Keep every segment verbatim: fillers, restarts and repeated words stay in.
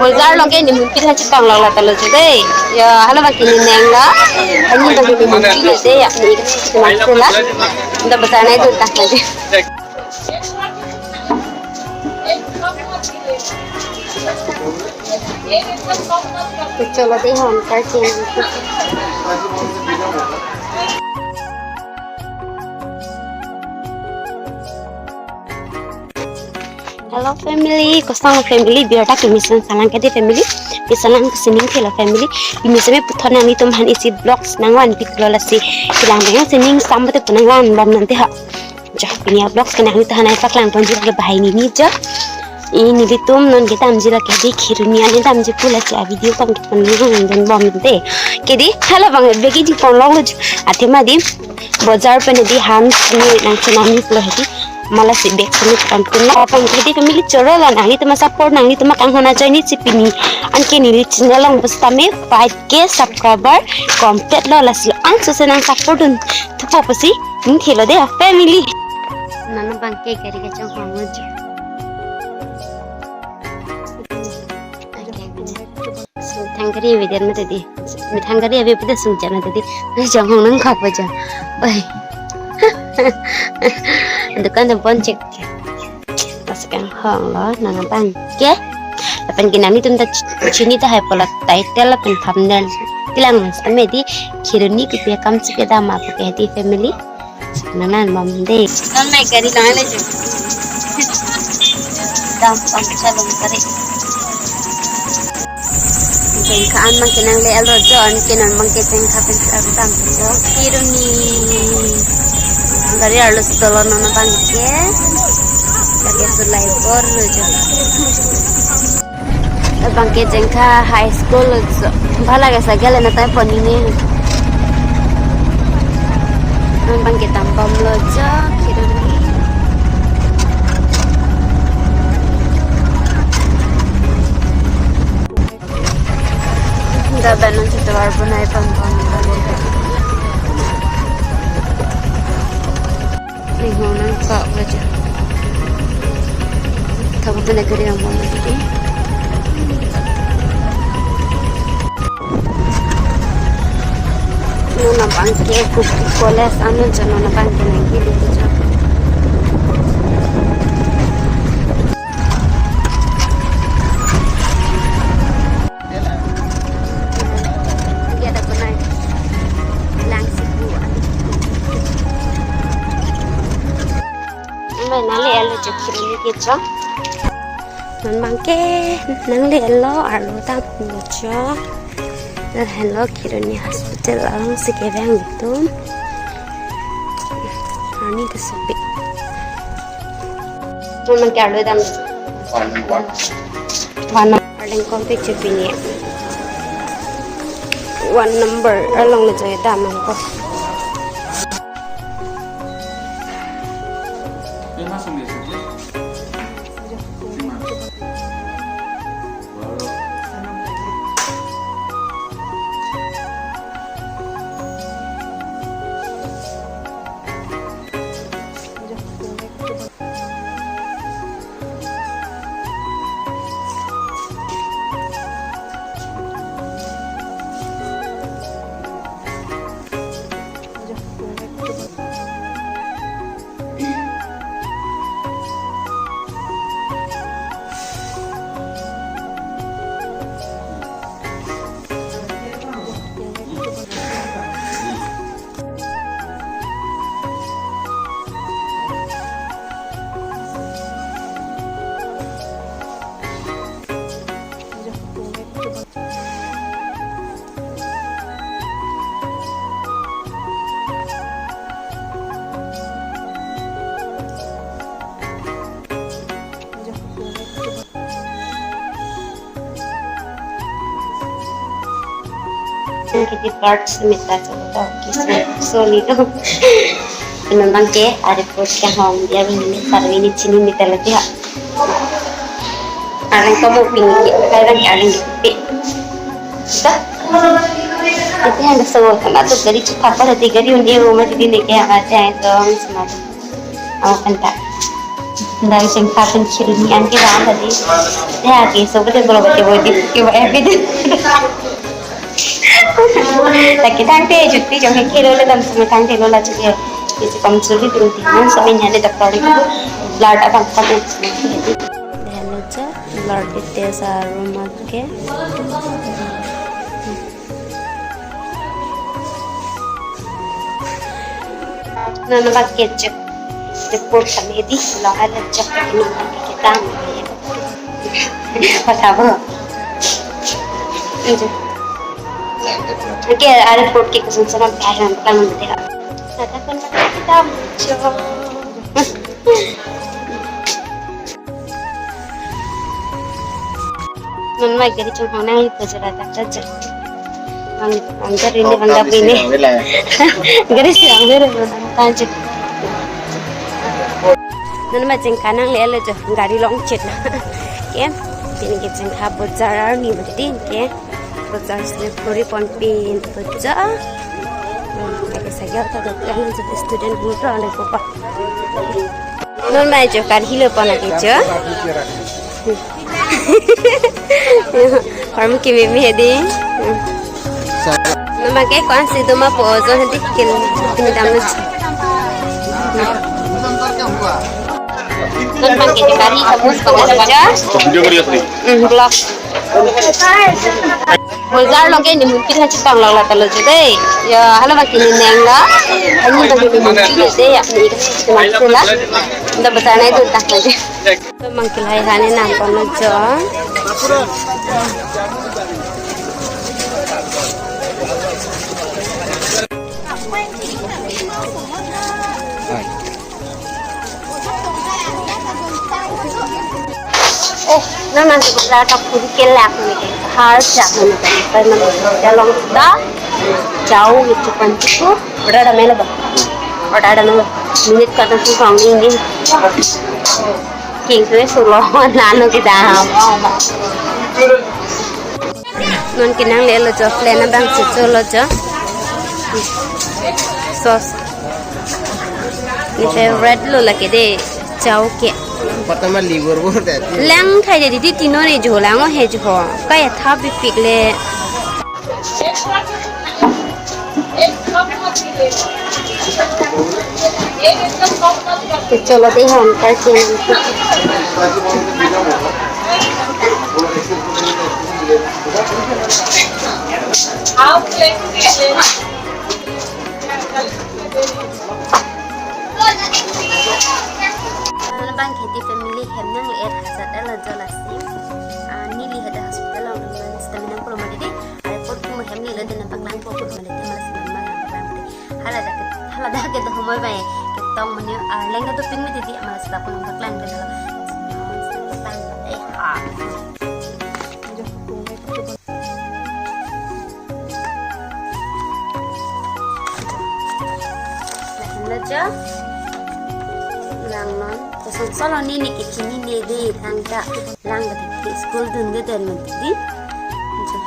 Bojar along ke nimun pin hachi pang lok lata lo dei. Ya, hala baki ni neng la. Ani baki nimun pin dei ya. Ni ka si teman sela. Nda bazar nai dun ta dei. Chalo dei, hon kar chen. Hello family, kosong family, biar tak kemisan salang kedi family, kesalang kesining thelo family, kemisan me puthot nanglitum aphan isi vlogs nangvanpi thulo lasi, kelang beng sining sambat tu nangvanbom nangte ha. Jah, pini a vlogs ke nanglitum aphan nangpaklang ponji ke bahai nini jah. Ini nelitum non kedamji lake dei Kheroni an damji pu lasi a video pang pang nangvanbom nangte. Kedi, hala bang begi di pon lok lo jah. Athema dei, bojar pen dei han ni nangchenam ni pulo dei. Mala si bek sini pon pun lo pon dei family choro lo nanglitum a-support nanglitum akanghon ajoine si pini. Anke neli channel along bus tame five K subscriber complete lo lasi anso si nang support dun thupo pusi ningthelo dei family. Nana bangke gari kechonghong lo jah. Methang gari ave det mati dei. Methang gari ave pu det sungja mati dei. Nai chonghong nangkok pa jah. Oi. Dukan dam pon chek. Pas kanghong lo nang bangke. Lapen ke nanglitum ta ch-, chini tahai pulo title lapen thumbnail. Kelang setame dei Kheroni kopi akam si kedam ma pu ke dei family. Nang vanbom dei. Non mai gari lang le jah. Dam pam chalong kari. Jengkha an bangke nangle-et lo jah, anke non bangke jengkha pen si dam lo Kheroni. Gari arlo si dolo non bangke. Lake sulai bor lo jah. Bangke Jengkha High School lo jo. Bhala ke cycle na tai pon nini. Non bangke dambom lo jo, Kheroni. Da ben non si tovar bonai pon pon. Ni hong nangkok lo jo. Thabo kena gari yang mau lagi. Non abangke Kuki College anut jo, non abangke nangkele jo. Dia ada benai. Lang si bu. Amai nangle-et lo jo Kheroni ke jo. Non bangke nangle-et lo arlo dam lo jo. Lahenlo Kheroni Hospital along si kevang itum. Ani ta sopi. Non bangke arlo dam. One number. One number. Arleng kom pik chepini. One number along le jai dam nangkok. Kiti parts mita chalo to, kisi soli to. Memang ke, a-report ke hong dia ini, sarwi ni chini mita lagi ha. Areng kamu ping, areng, areng pi. Kita? Ete hang so, kama tu gari chithap pa tadi gari un-e ro mati di neke hang ate hang so, hang so mati. Awa kanta. Dari sing pakan chiri ni an ke bang tadi. Ya, ke so kete bolo kete bodi ke ba evident. Lake thangte chutti jong ke kilo le dam sum thangte lo la chutti. Isi kom chuli dun ti man so min hale doctor ko blood abang pakan. Deham lo cha, blood test arum ke. Non bak kechek. Report kami di, long ada cek non bak ketang. Patabo. Oke, ada report ke kusun sama parang kan dia. Kata kan kita muncul. Non mai gari chunghang nang ipo jera ta ta jera. Ang ang gari ni bang gabi ni. Gari si ang gari ta jera. Non mai jeng kanang le le jo gari long chet. Ke. Pini ke jeng kha bojar ni berdin ke. Bojar sini puri pon pin bojar. Hmm, lake saja ta dok kan student buta le ko pa. Non mai jo kar hilo pon lagi jo. Hormu kimi mi hedi. Non mai ke kon si doma po jo hedi kin pindam lo. Non mai ke jo kari kamus pon lagi jo. Hmm, blog. Bojar lo ke ni mungkin ha chitang lo la ta lo je dei. Ya, hala ba kini neng la. Ani ba kini mungkin je dei, ya, ni ka chitang la. Nda bojar nai dun ta je. Mang kilai hani nang kono jo. Eh, non nang sebelah tak puri kelak ni, har jak ni, kalau nang jalan sudah jauh itu kan cukup, order ada melo ba, order ada melo, minit kata tu kong ini, king tu sulo nano kita ham. Non kenang le lo jo, plan abang si cho lo jo. Sauce. Ni favorite lo lake dei, chow ke. Pertama liver bo tadi. Lang khai dei di tino ne jo lang o he jo. Kaya tha bipik le. Cholo dei hon kar chen. Bang Kheti family hem nang le-et hajat ela jo lasi. Ah, neli hadak hospital along nang stamina ko mati dei. Are pot mo hem neli le den paklang ko ko mati dei, malas man man paklang dei. Hala dak, hala dak ke do humoi bai ketong mani arleng do ping mati dei, malas dak ko paklang dei. Eh, ah. Lahenlo jo. Lang non. Kosong solo nini ke chinine dei thangta. Lang ke school dun ke den mati dei. Jo.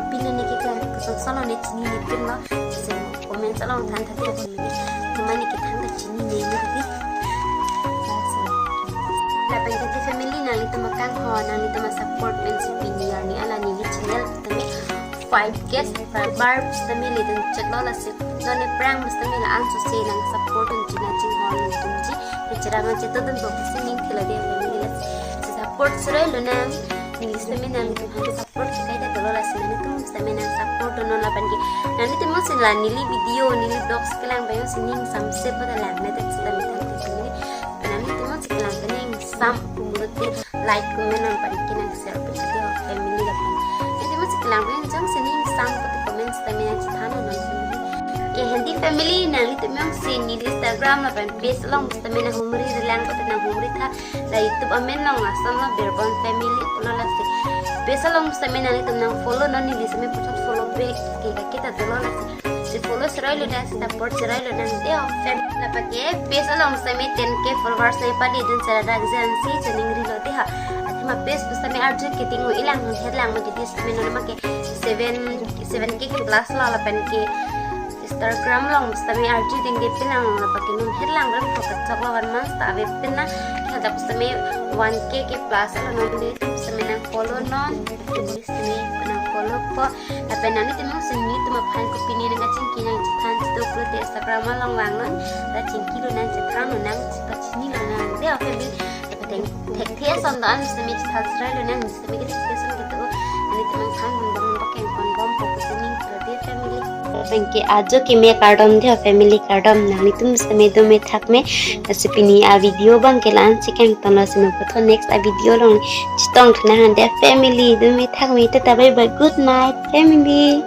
Pini neke kosong solo ne chinine tin lo. Comment along than thate pon mati. Cuma neke thangta chinine mati dei. Lapen Kheti family nanglitum akanghon, nanglitum asupport pensi pini arni ala neli channel tame five K subscriber sitame le dun chet lo lasi. Non aphrang sitame la-an sose nang support un china chinghon nelitum ji. He cherang an chetodun bo kisi ning thila dei family lasi. Si support surai lo nang. Neli sitame nang hang support si kai da dolo lasi nanglitum sitame nang support non lapen ke. Nanglitum mo si la neli video, neli vlogs kelang bayo si ning samse pada lang na tet sitame than sitame. Nanglitum mo si kelang kening sam kumurut dei. Like, comment, nang panikin nang share pen video family lapen. Nanglitum mo si kelang pen jong si ning sam ko comment sitame nang chethan non family. Ke Kheti family nanglitum jong si neli Instagram lapen page along sitame nang humri relang ko nang humri tha la YouTube amen along ason lo Berbon family pulo lasi. Page along sitame nanglitum nang follow non neli sitame puthot follow back ke ka kita dolo lasi. Si follow surai lo nang, si support surai lo nang dei o. Fan lapen ke page along sitame ten K followers nai pali dun sara dak jan si chening rilo dei ha. Ma page pusitame arju ke ting-o-i lang, non het lang ma, jadi sitame non ma ke seven, seven K ke plus lo, lapen ke Instagram along pusitame arju ting ke pilang lo, lapen ke non het lang rem pro kachok lo, one month ta ave pin na, ke hadak pusitame one K ke plus lo, non di pusitame nang follow non, pusitame nang follow po, lapen nanglitum jongsi nelitum aphan kopine nang kachingki nang chethan chitu pulote Instagram along vang non, ta chingki lonang, chethan lonang, chepachini lonang, de, okay, bi, lapen thekthe ason do-an sitame chethan chrai lonang, sitame ke thekthe ason kedo, nanglitum aphan bom bom pakeng pon bom po pusi ning pulote family. Lapen ke ajo keme kardom de family, kardom, nanglitum sitame dome thakme, lasi pini a video abang ke la-an si kangton lo, sitame puthot next a video along chetong thunang de family, dome thakme, tata bye bye, good night family.